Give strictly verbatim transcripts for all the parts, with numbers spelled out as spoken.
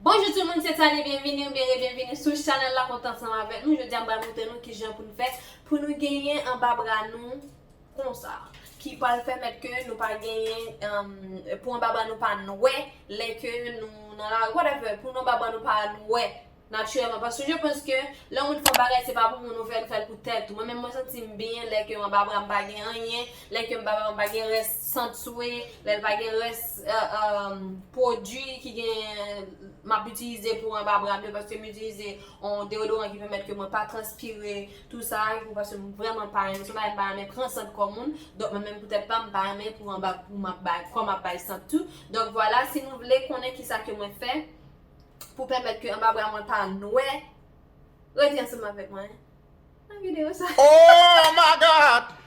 Bonjou tout moun, se Tani, byenvini oubyen rebyenvini sou chanèl la, kontan ansanm avèk nou. Jodi a m pral montre nou kijan pou n fè pou nou genyen anba bra nou konsa, ki pral pèmèt ke nou pa genyen, um, pou anba bra nou pa nwè lè ke nou nan lari, whatever, pou nou anba bra nou pa nwè natirèlman. Paske je pense ke lè yon moun fè yon bagay, se pa pou moun, ou fè l, ou fè l pou tèt ou. Mwen menm, mwen santi m byen lè ke anba bra m pa gen anyen, lè ke anba bra m pa gen rès sant swe, lè l pa gen rès, euh, euh, pwodui ki gen, m ap itilize pou anba bra m yo, paske m itilize yon deodoran ki pèmèt ke mwen pa transpire, tou sa, pou, paske m vrèman pa renmen, se yon bagay m pa renmen pran sant kò moun, donk mwen menm pou tèt pa m, m pa renmen pou anba, pou m ap bay, kò m ap bay sant tou. Donk vwala, si nou vle konnen kisa ke mwen fè, pou pèmèt ke anba bra mwen pa nwè, rete ansanm avèk mwen nan videyo sa. Oh my God!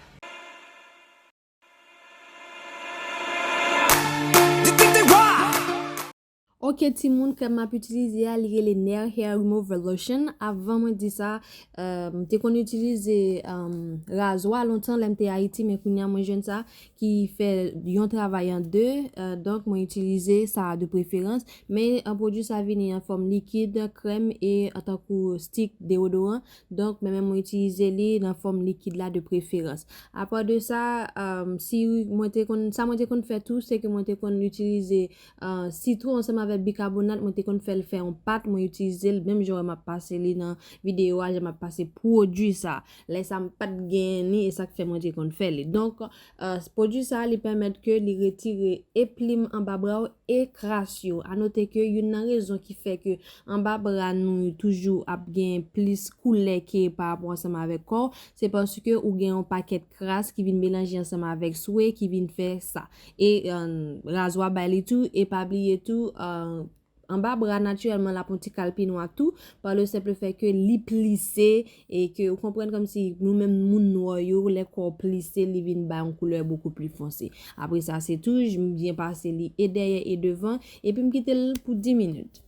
Ok timoun, krèm m ap itilize a, li rele Nair Hair Remover Lotion. Avan mwen di sa, euh, m te konn itilize, euh, razwa lontan lè m te Ayiti, men kounye a mwen jwenn sa ki fè yon travay an de, euh, donk mwen itilize sa de preferans. Men, euh, pwodui sa vini an fòm likid, krèm e an tankou stik deodoran. Donk mwen menm mwen itilize li nan fòm likid la de preferans. Apa de sa, euh, si mwen te konn, sa mwen te konn fè tou, se ke mwen te konn itilize, euh, sitwon ansanm avèk bikabonat, mwen te konn fè l fè yon pat, mwen itilize l menm jan m ap pase li nan videyo a, jan m ap pase pwodui sa. Lè sa m pa t gen li, e sa k fè mwen te konn fè li. Donk, euh, pwodui sa, li pèmèt ke li retire e plim anba bra w e kras yo. A note ke youn nan rezon ki fè ke anba bra nou toujou ap gen plis koulè ke pa rapò ansanm avèk kò w, se paske ou gen yon pakèt kras ki vin melanje ansanm avèk swe ki vin fè sa. E, euh, razwa bay li tou, e pa bliye tou, euh, anba bra natirèlman l ap yon ti kal pi nwa tou, pa le senp fè ke li plise, e ke ou konprann kòmsi nou menm moun nwa yo, lè kò w plise, li vin bay yon koulè bokou pli fonse. Apre sa, se tou, m byen pase li e dèyè e devan, epi m kite l pou dis minit.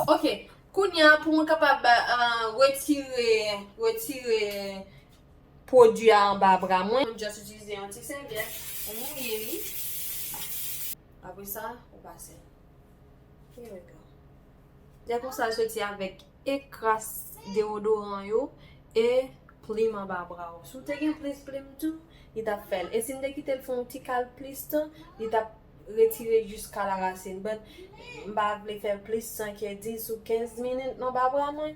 Ok, kounye a, pou mwen kapab, euh, retire, retire pwodui a anba bra mwen, m just itilize yon ti sèvyèt, ou mouye li. Apre sa, ou pase. Here we go. Se konsa l soti avèk e kras deodoran yo e plim anba bra w. Si w te gen plis plim tou, li t ap fè l. E si m te kite l fè yon ti kal plis tan, li t ap retire jiska larasin. But m pa vle fè plis tan ke dis ou kenz minit nan anba bra mwen.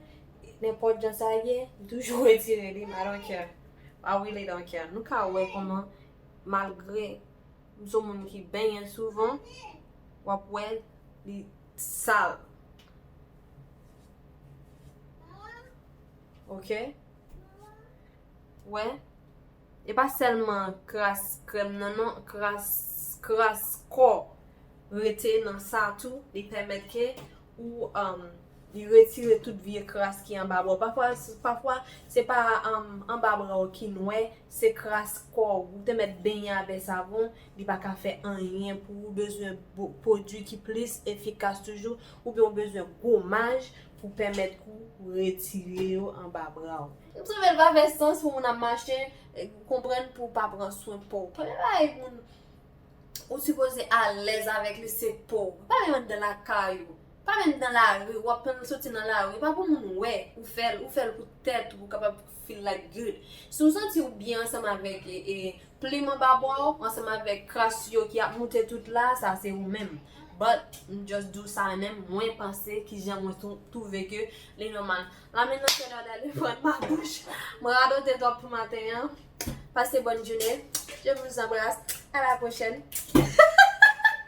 Nenpòt jan sa ye, m toujou retire li, m I don't care. I really don't care. Nou ka wè kòman, malgre m se yon moun ki benyen souvan, w ap wè li sal. Ok? Wè? E pa sèlman kras krèm nan non, kras, kras kò rete nan sa tou, li pèmèt ke ou, um, li retire tout vye kras ki anba bra w. Pafwa, pafwa, se pa, um, anba bra w ki nwè, se kras kò w. Ou te mèt benyen avè savon, li pa ka fè anyen pou ou. Ou bezwen bo-, pwodui ki plis efikas toujou, oubyen ou bezwen gomaj pou pèmèt ke w retire yo anba bra w. M twouve l pa fè sans pou moun ap mache, eh, konprann pou w pa pran swen po w. Premye bagay moun ou sipoze alèz avèk li se po w. Pa menm anndan lakay ou. Pa menm nan lari, w ap soti nan lari. Pa pou moun wè ou fè l, ou fè l pou tèt ou, pou w kapab feel like good. Si w santi w byen ansanm avèk, e, e, plim anba bra w, ansanm avèk kras yo ki ap moute tout la, sa se ou menm. But, m just di w sa menm, mwen panse kijan mwen tou-, twouve ke li nòmal. La men nan kè dada li pran ma bouch. Mwen radote twòp pou maten an. Passez bonne journée. Je vous embrasse. À la prochaine.